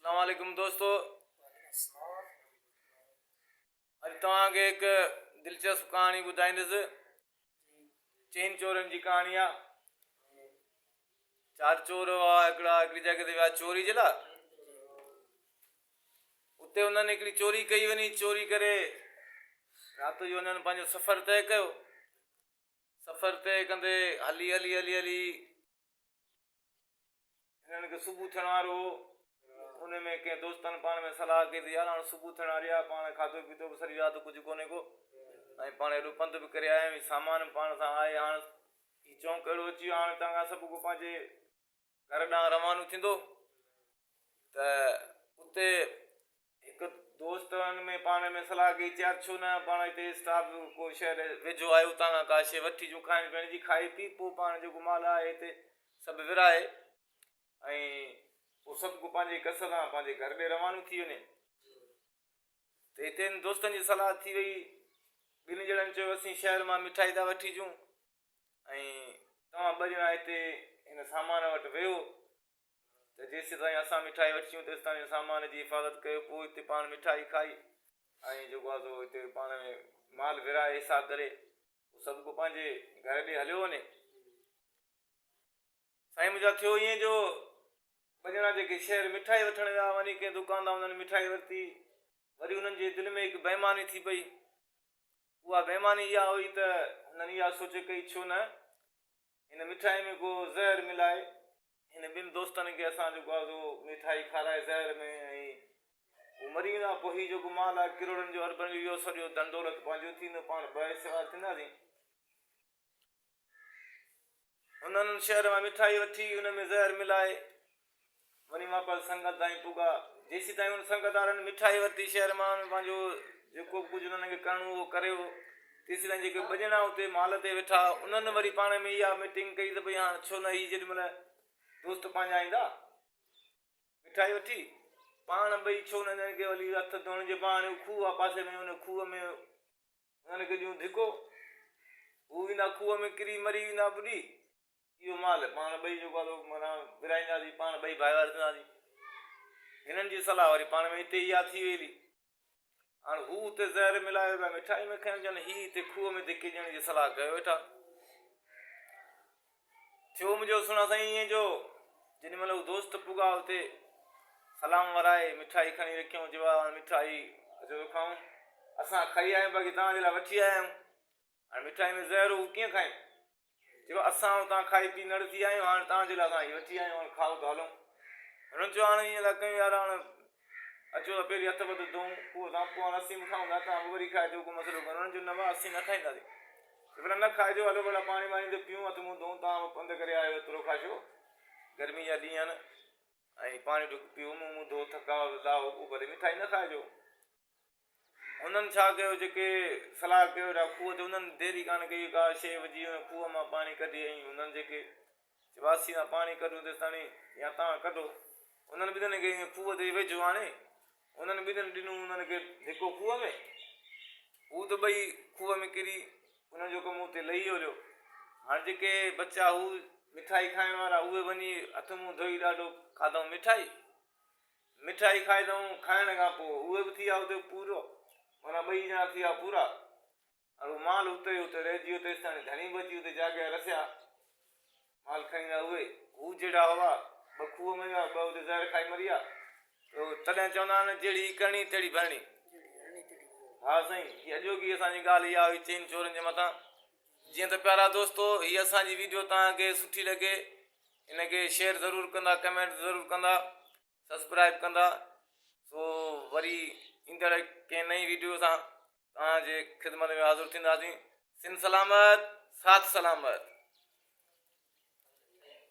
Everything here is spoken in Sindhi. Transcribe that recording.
اسلام عليڪم دوستو اڄ توهان کي هڪ دلچسپ ڪهاڻي ٻڌائيندس چئن چورن جي ڪهاڻي آ چار چور هئا هڪڙا هڪڙي جڳهه تي ويا چوري جي لاء اتي انهن هڪڙي چوري ڪئي وڃي چوري ڪري رات جو انهن پنهنجو سفر طئي ڪيو سفر طئي ڪندي هلي هلي هلي هلي هنن کي صبح ٿيڻ وارو هو. ان ۾ ڪنهن دوستن پاڻ ۾ صلاح ڪئي ته يار هاڻ صبح ٿيڻ واري آهي، پاڻ کاڌو پيتو به سڄي رات ڪجهه ڪونهي ڪو ۽ پاڻ ايڏو پنڌ به ڪري آيا آهيون، سامان به پاڻ سان آهي، هاڻ هي چونڪ اهڙو اچي ويو آهي، هاڻ هتان کان سڀ ڪو پنهنجي گهر ڏانهن روانو ٿيندو ته اتي هڪ دوست انهن ۾ پاڻ ۾ صلاح ڪئي چي يار ڇو نه پاڻ هتي اسٽاپ ڪو شهر ويجهو آهي اتان کان ڪا شيء وٺي اچون کائڻ پيئڻ جي کائي پي پوء پاڻ جيڪو مال آهي هتي سڀ ورهائي ۽ پوء سڀ ڪو پنهنجي گس سان پنهنجي گهر ڏي روانو ٿي وڃي ته هتي هن دوستن جي صلاح ٿي وئي ٻن ڄڻن چيو اسين شهر مان مٺائي ٿا وٺي اچون ۽ توهان ٻه ڄڻا هتي هن سامان وٽ ويهو ته جيسيتائين اسان مٺائي وٺيون تيستائين سامان جي حفاظت ڪيو پوء هتي پاڻ مٺائي کائي ۽ جيڪو آهي سو هتي پاڻ ۾ مال ورهائي حصا ڪري پوء سڀ ڪو پنهنجي گهر ڏي هليو وڃي. سائين منهنجا ٿيو ائين جو ٻه ڄڻا جيڪي شهر مٺائي وٺڻ ويا وڃي ڪنهن دڪان تان انهن مٺائي ورتي وري انهن جي دل ۾ هڪ بيماني ٿي پئي اها بيماني اها هئي ته هنن اها سوچ ڪئي ڇو نه هن مٺائي ۾ ڪو زهر ملائي هن ٻن دوستن کي اسان جيڪو آهي سو مٺائي کارائي زهر ۾ ۽ هو مري ويندا پوء هي جيڪو مال آهي ڪروڙن جو اربن جو اهو سڄو ڌن دولت پنهنجو ٿيندو پاڻ ٻه حصي وارا ٿينداسين. هنن شهر مان مٺائي وٺي ان ۾ زهر ملائي وڃي واپس سنگت تائين پڳا. جيسيتائين انهن سنگتارن مٺائي ورتي شهر مان پنهنجو جيڪو به ڪجهه انهن کي ڪرڻو هو ڪريو. تيسيتائين جيڪي ٻه ڄڻا اتي مال تي ويٺا انهن وري پاڻ ۾ اها ميٽنگ ڪئي ته ڀئي هاڻ ڇو نه هي جيڏي مهل دوست پنهنجا ايندا مٺائي وٺي پاڻ ٻئي ڇو نه انهن کي وري هٿ ڌوئڻ جي بهاني کوهه آهي پاسي ۾ ان کوهه ۾ انهن کي ڏيون ڌڪو هو ويندا کوهه ۾ ڪري مري ويندا ٻڏي. اهو مال پاڻ ٻئي جيڪو آهي سو معنيٰ ورهائينداسين، پاڻ ٻئي ڀائيوار ٿينداسين. هنن جي صلاح وري پاڻ ۾ اتي اها ٿي وئي هلي. هاڻ هو اتي زهر ملايو پيا مٺائي ۾ کڻي اچن، هي اتي کوهه ۾ ڌڪي ڏيڻ جي صلاح ڪيو ويٺا. ٿيو منهنجو سهڻا سائين ائين جو جيڏي مهل هو دوست پڳا اتي سلام ورائي مٺائي کڻي رکيائون، چيو هاڻ مٺائي اچو ته کائون. اسان کائي آيا آهيون باقي توهان جي لاء وٺي آيا آهيون. هاڻ مٺائي ۾ زهر هو ڪيئن کائين؟ چيو اسان اتان کائي پي نڙ ٿي آيون هاڻ توهان جي لاء اسان هي وٺي آيون هاڻ کائو ته هلون. هنن چيو هاڻ ائين ٿا ڪيون يار هاڻ اچو ته پهرين هٿ پٿ ڌوئون پوء اسان پوء هاڻ اسين به کائون ٿا توهان به وري کائجو ڪو مسئلو ڪونهي. هنن چيو نه ڀاء اسين نه کائينداسين. چيو ڀلا نه کائجو هلو ڀلا پاڻي واڻي ته پيئون هٿ منهن ڌوئون توهان به پنڌ ڪري آيا آهيو ايترو کاشو گرمي جا ڏينهن آهن ۽ پاڻي ڍڪ پيئو منهن منهن ڌو ٿڪاوٽ لاهو پوء ڀلي مٺائي نه کائجو. هنن ڇا ڪيو، جيڪي صلاح ڪيو ويٺا کوهه تي، انهن دير ئي ڪانه ڪئي، ڪا شيء وجهي ان کوهه مان پاڻي ڪڍي ۽ هنن جيڪي چيو اسين ٿا پاڻي ڪڍون تيستاڻي يا توهان ڪڍو. انهن ٻنهن کي ائين کوهه تي ويجهو آڻي، انهن ٻنهن ڏنو انهن کي ڌڪو کوهه ۾، هو ته ٻئي کوهه ۾ ڪري انهن جو ڪم اتي لهي ويو. هاڻ جيڪي بچيا هو مٺائي کائڻ وارا، اهي وڃي هٿ منهن ڌوئي ڏاڍو کاڌائون مٺائي. مٺائي کائيدائون، کائڻ کان پوء اهي به ٿي ويا اتي پورو، معنيٰ ٻئي ڄڻا ٿي ويا پورا. هاڻ اهو مال اتي ئي اتي رهجي ويو، تيستاڻي ڌڻي به اچي اتي جاڳيا رسيا. مال کڻي ويا اهي، هو جهڙا هئا، ٻه کوهه ۾ ويا، ٻه اتي زهر کائي مري ويا. ته تڏهن چوندا آهن، جهڙي ڪرڻي تهڙي ڀرڻي. ها سائين، هي اڄوڪي اسان جي ڳالهه اها هئي چئن چورن جي مٿان. جيئن ته پيارا دوستو هي اسان جي ويڊيو توهان کي سٺي لڳي ان کي شيئر ضرور ڪندا ڪمينٽ ضرور ڪندا سبسڪرائب ڪندا سو وري ايندڙ ڪنهن نئين ويڊيو سان توهان جي خدمت ۾ حاضر ٿينداسين سنڌ سلامت ساٿ سلامت.